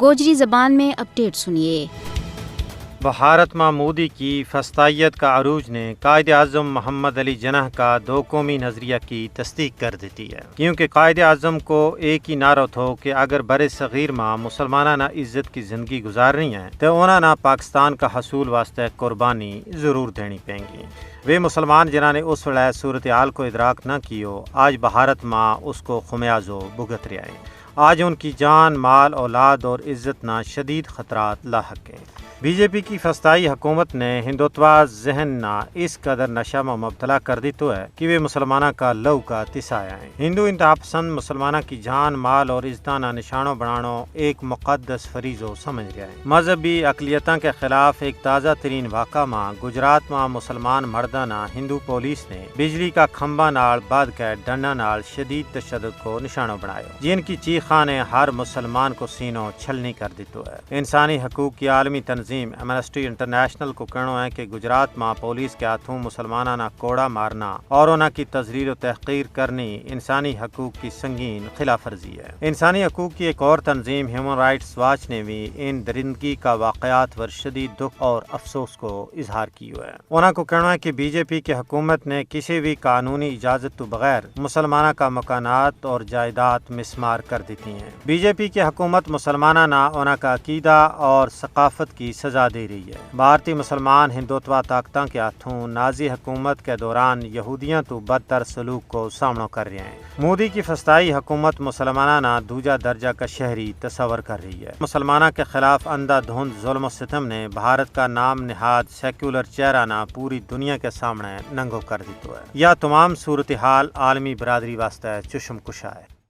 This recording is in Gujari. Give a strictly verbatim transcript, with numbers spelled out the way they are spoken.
گوجری زبان میں اپڈیٹ سنیے۔ بھارت ما مودی کی فستائیت کا عروج نے قائد اعظم محمد علی جناح کا دو قومی نظریہ کی تصدیق کر دیتی ہے، کیونکہ قائد اعظم کو ایک ہی نعرو تھو کہ اگر برصغیر ما مسلماناں نا عزت کی زندگی گزارنی ہے تو انہاں نا پاکستان کا حصول واسطے قربانی ضرور دینی پیں گی۔ ویہ مسلمان جنہاں نے اس ویلے صورتحال کو ادراک نہ کیو، آج بھارت ما اس کو خمیازو بھگت رہیا ہیں۔ آج ان کی جان مال اولاد اور عزت نا شدید خطرات لاحق ہیں۔ بی جے پی کی فستائی حکومت نے ہندوتوا ذہن نا اس قدر نشہ ما مبتلا کر دیتو ہے کہ ویہ مسلماناں کا لہو کا تسایا ہیں۔ ہندو انتہا پسند مسلماناں کی جان مال اور عزتاں نا نشانو بنانو ایک مقدس فریضو سمجھ رہیا ہیں۔ مذہبی اقلیتاں کے خلاف ایک تازہ ترین واقعہ ما گجرات ما مسلمان مرداں نا ہندو پولیس نے بجلی کا کھمبا نال بادھ کے ڈنڈا نال شدید تشدد کو نشانو بنایو، جن کی چیخاں نے ہر مسلمان کو سینو چھلنی کر دیتو ہے۔ انسانی حقوق کی عالمی تنظیم ایمنسٹی انٹرنیشنل کو کہنو ہے کہ گجرات ما پولیس کے ہاتھوں مسلماناں نا کوڑا مارنا اور انہاں کی تذلیل و تحقیر کرنی انسانی حقوق کی سنگین خلاف ورزی ہے۔ انسانی حقوق کی ایک اور تنظیم ہیومن رائٹس واچ نے بھی ان درندگی کا واقعات پر شدید دکھ اور افسوس کو اظہار کیو ہے۔ انہاں کو کہنو ہے کہ بی جے پی کی حکومت نے کسی بھی قانونی اجازت تو بغیر مسلماناں کا مکانات اور جائیداد مسمار کر دیتی ہیں۔ بی جے پی کی حکومت مسلماناں نا انہاں کا عقیدہ اور ثقافت کی سزا دے رہی ہے۔ بھارتی مسلمان ہندوتوا طاقتاں کے ہاتھوں نازی حکومت کے دوران یہودیاں تو بدتر سلوک کو سامنو کر رہے ہیں۔ مودی کی فستائی حکومت مسلماناں نا دوجا درجہ کا شہری تصور کر رہی ہے۔ مسلماناں کے خلاف اندھا دھند ظلم و ستم نے بھارت کا نام نہاد سیکولر چہرہ نا پوری دنیا کے سامنے ننگو کر دیتو ہے۔ یا تمام صورتحال عالمی برادری واسطے چشم کشا ہے۔